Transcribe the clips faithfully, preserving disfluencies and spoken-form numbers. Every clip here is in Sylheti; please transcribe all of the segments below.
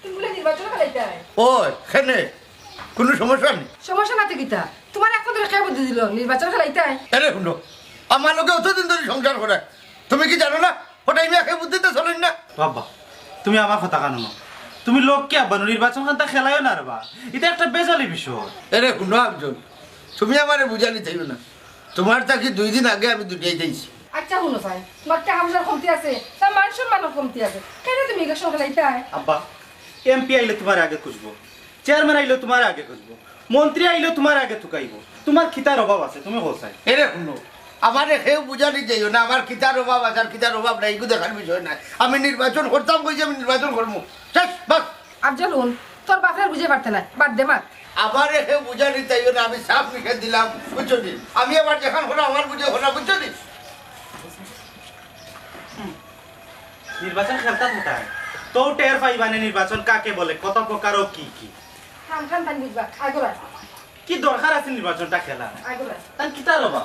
তুমি বুলে নির্বাচন খেলাইতায়? ওই, কেনে? কুনু সমস্যা নি? সমস্যা না তো কিতা? তুমারে অখন ধরি কে বুদ্ধি দিলো নির্বাচন খেলাইতায়? এরে হুনো, আমার লগে অতদিন ধরি সংসার করায়, তুমি কিতা জানো না? কটাই মিয়া কে বুদ্ধিতে চলইন না। বাবা, তুমি আমার কথা কানো না। তুমি লক্ষ্মী আব্বা নু, নির্বাচন খানতা খেলাইও না রে বা। ইটা একটা বেজালি বিষয়। এরে হুনো আফজল, তুমি আমারে বুঝানি চাইও না। তুমার থাকি দুই দিন আগে আমি দুনিয়াত আইছি। আচ্ছা হুনো চাই, তুমার টেকা পয়সার কমতি আছে, তার মান সম্মানর কমতি আছে, কেনে তুমি ইলেকশন খেলাইতায়? আব্বা, এমপি আইলে তুমারে আগে খুঁজবো, চেয়ারম্যান আইলে তুমারে আগে খুঁজবো, মন্ত্রী আইলে তুমারে আগে তুকাইবো। তুমার কিতার অভাব আছে তুমি কও চাই? এরে হুনো, আমারে কেউ বুঝানি যাইও না, আমার কিতার অভাব আছে আর কিতার অভাব নাই, ইগু দেখার বিষয় নায়। আমি নির্বাচন করতাম কইছি, আমি নির্বাচন করমু। শেষ, বাস। আফজল হুন, তোর বাপরে বুঝাই পারতে নায়, বাদ দে মাত। আমারে কেউ বুঝানি যাইও না, আমি সাফ নিষেধ দিলাম, বুঝছো নি? আমি আবার যেখান করা আমার বুঝে করা, বুঝছো নি? নির্বাচন খেলতা কোথায়? তো টের পাইবা নে নির্বাচন কাকে বলে, কত প্রকার ও কি কি। খান খান তাই বুঝবা, আগোরা। কি দরকার আছে নির্বাচনটা খেলা? আগোরা। তাই কিতা লবা?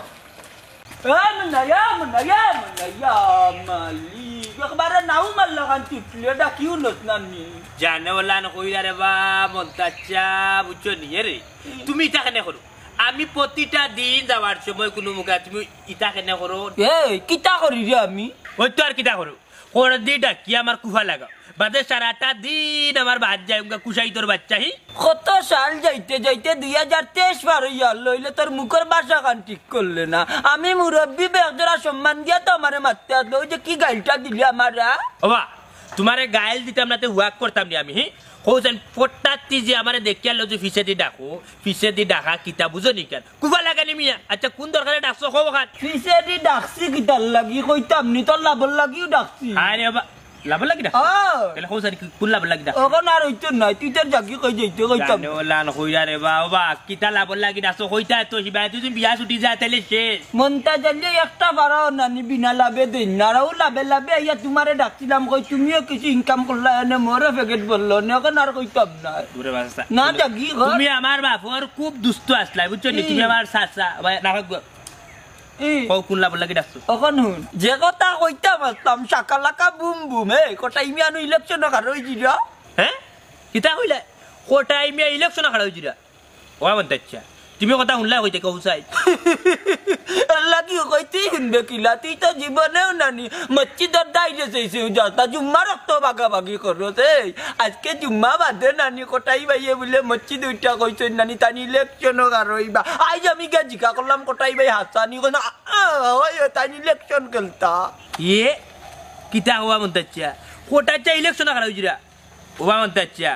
এ মুন্না, এ মুন্না, এ মুন্না, ইয়া মালিক। একবারে নাও মারলা খান তুতলে, ডাকিও নস নানি। জানে ওলা না কইরা রে বা, মন্তাচ্চা, বুঝছো নি? এরে, তুমি ইতা কেনে করো? আমি প্রতিটা দিন যাওয়ার সময় কুনু মুখে তুমি ইতা কেনে করো? এ, কিতা করি রে আমি? ওই তো আর কিতা করো? করদি ডাকি আমার কুফা লাগাও। বাদে সারাটা দিন আমার বাদ যায়, উনকা কুশাইতর বাচ্চা হি। কত সাল যাইতে যাইতে দুই হাজার তেইশ পার অইয়া লইলে তোর মুখর ভাষা খান ঠিক করলে না। আমি মুরব্বি বেগজরা সম্মান দিয়া তো আমারে মাততে আসলো, ওই যে কি গাইলটা দিলে আমার, আ? ওবা, তুমারে গাইল দিতাম না, তে হুয়াক করতাম নি আমি, হি? কও যেন ফটাত্তি যে আমারে দেখিয়া লজু ফিছেদি ডাকো, ফিছেদি ডাকা কিতা বুঝো নি কেন? কুফা লাগানি মিয়া, আচ্ছা কুন দরকারে ডাকছো কও খান? ফিছেদি ডাকছি কিতার লাগি কইতাম নি, তোর লাভর লাগিও ডাকছি। আরে বাবা, লাভর লাগি ডাকছো? ও। তাহলে কও জানি কি, কুন লাভর লাগি ডাকছো? অখন আর অইতো নায়, তুই তোর জাগি কই যাইতে কইতাম। জানে ওলান কইরা রে বাবা, কিতা লাভর লাগি ডাকছো কইতা তো হিবায় তুই বিয়া ছুটি যা তাইলে শেষ। মন্তাজ আলী একটা বারো নানি বিনা লাভে দেইন না, আর ও লাভে লাভে আইয়া তুমারে ডাকছিলাম কই তুমিও কিছু ইনকাম করলা এনে মোরে ফেকেট বললো নে, অখন আর কইতাম না। দূরে বাসা। না জাগি ঘর। তুমি আমার বাপর খুব দুষ্ট আসলাই, বুঝছো নি? ই। তুমি আমার চাচা, ভাই, না হোক গো। ই। কও, কুন লাভর লাগি ডাকছো? অখন হুন, যে কথা কইতাম আসলাম, শাকালাকা বুম বুম, এ, কটাই মিয়া নু ইলেকশন খাড়া অইছিলা? হে? কিতা কইলা? কটাই মিয়া ইলেকশন খাড়া অইছিলা? ও আমার দেখছা, তুমি কথা হুনলা কইতে কেউ চাই? আল্লাহ কি কই, তুই হুনবে কিলা? তুই তো জীবনেও নানি মসজিদর দাইলে চাইছে যাতা, জুম্মার রক্ত বাগাবাগি করো তে। আজকে জুম্মা বাদে নানি কটাই ভাইয়ে বুলে মসজিদ উঠা কইছইন নানি, তানি ইলেকশনও খাড়া অইবা। আইজ আমি গিয়া জিকা করলাম কটাই ভাই হাসানি কই না, আ, আ, ওই, ওই, তানি ইলেকশন খেলতা। ইয়ে, কিতা হওয়া মন চাচ্ছা? কটাই চা ইলেকশন খাড়া অইছিরা? ওবা মন্তাচ্চা,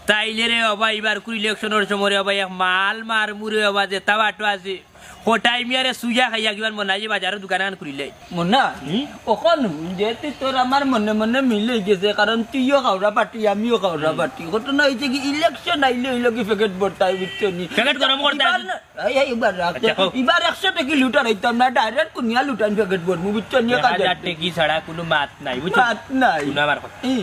তাইলে রে ওবা, ইবার কুর ইলেকশনর সময় রে ওবা, এক মাল মারমু রে ওবা, যেতা বাটো আছে। কটাই মিয়ারে সুইয়া খাইয়া কিবার মনাই যে বাজারো দোকান আন খুলিলাই। মনা, হুম? অখন হুন যে তুই তোর আমার মনে মনে মিল অইগেছে, কারণ তুইও খাওরা পার্টি, আমিও খাওরা হুম। পার্টি। ঘটনা অইছে কি, ইলেকশন আইলে অইলো কি ফেকেট ভরতায়, বুঝছো নি? ফেকেট গরম করতে ইবার আছে। না, এই, এই, ইবার রাখ। আচ্ছা, কও। ইবার একশো টেকি লুটার অইতাম না, ডাইরেক্ট কুনিয়া লুটান ফেকেট ভরমু, বুঝছো নি? এক হাজার টেকি ছাড়া কুনু মাত নাই, বুঝছো? মাত নাই। হুনো আমার কথা। ই।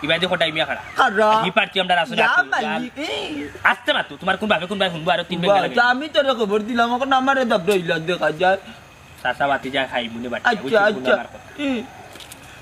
ইবাদি কটাই মিয়া খাড়া। খাড়া। হি পার্টি আমরা আসলে ইয়া আছি। মালিক, এই। আস্তে মাতো, তুমার কুন ভাবে কুন ভাই হুনবো আরো তিন বেলা লাগে। আমি তোরে খবর দিলাম, অখন আমারে দাবড়াইলা দেখা যায়। চাচা বাতি যায় খাই মুনে বাটি, আচ্ছা, বুঝছো? আচ্ছা। হুনো আমার কথা। এই।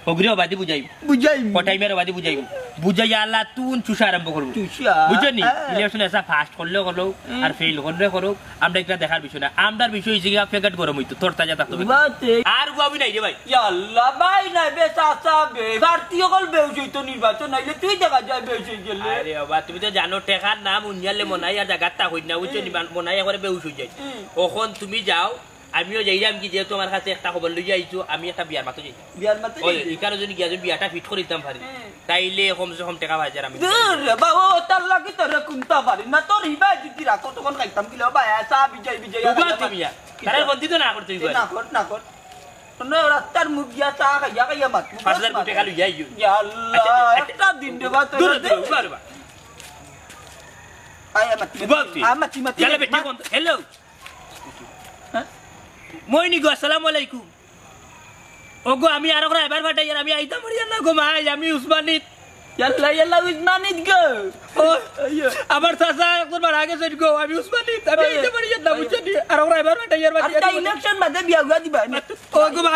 হগরে বাদি বুঝাই। বুঝাই। কটাই মিয়ার বাদি বুঝাই। বুঝাই আল্লাহ তুন চুষা আরম্ভ করবো। চুষা। বুঝছো নি? হ্যাঁ। ইলেকশন এসা ফাস্ট করলেও করলো, হুম। আর ফেল করলে করুক, আমরা একটা দেখার বিষয় না। আমরার বিষয় হইছে গিয়া ফেকেট গরম অইতো, তোর তাজা থাকতো। বাতে। আর গো আমি নাই রে ভাই। ইয়া আল্লাহ, ভাই নাই বে, চাচা বে। প্রার্থী অকল বেউস অইতো নির্বাচন আইলে, তুই দেখা যায় বেউস অই গেলে। আরে বাবা, তুমি তো জানো টেকার নাম উনিয়ালে মনাই আর জাগাত তা হই না, বুঝছো নি? হুম। মনাই একবারে বেউস অই যায়। হুম। অখন তুমি যাও, আমিও যাইরাম কি, যেহেতু আমার কাছে একটা খবর লইয়া আইছো, আমি একটা বিয়ার মাতো যাই। বিয়ার মাতো ওই, যাই? ইকানো যদি গিয়া যদি বিয়াটা ফিট করি দিতাম পারি, হুম। তাইলে কমসে কম টেকা পাই যার আমি। দূর রে বাবা, ও তার লাগি তোরে কুনতা পারি না, তোর হিবায় যদি রাখো তখন খাইতাম কিলা, বাবা, চা বিজাই বিজাই উবা আর তুমি ইয়া। তারা বন্দি তো না করতে এ, পারি। না কর, না কর। শোনো, রাস্তার মুখ দিয়া চা খাইয়া খাইয়া মাত, মুখ পাঁচ হাজার মাত। টেকা লইয়া আইও। ইয়া আল্লাহ, আচ্ছা, আচ্ছা, একটা দিন রে বা তোর দূর, দে। দূর, উবা রে বা। আয়, আয়, মাতি, উবা মাতি। তুই। আয়, মাতি, মাতি, তাহলে মা- বেটি বন্ধ। হ্যালো। হ্যাঁ? মইনি গো, আসসালামু আলাইকুম। ওগো, আমি আরক রাইবার ফাটাইয়ার, আমি আইতাম পারিয়ার না গো মাই, আমি উসমানিত। ইয়াল্লা, ইয়াল্লা, উসমানিত গো। ও, আইয়ো। আমার চাচা একজন মারা গেছে গো, আমি উসমানিত, আমি আইয়ো। আইতাম পারিয়ার না, আইয়ো। বুঝছো নি? আরক রাইবার ফাটাইয়ার, আর মাঝে তা আমি ইলেকশন বাদে বিয়া গুয়া দিবা নি? ও গো মাই।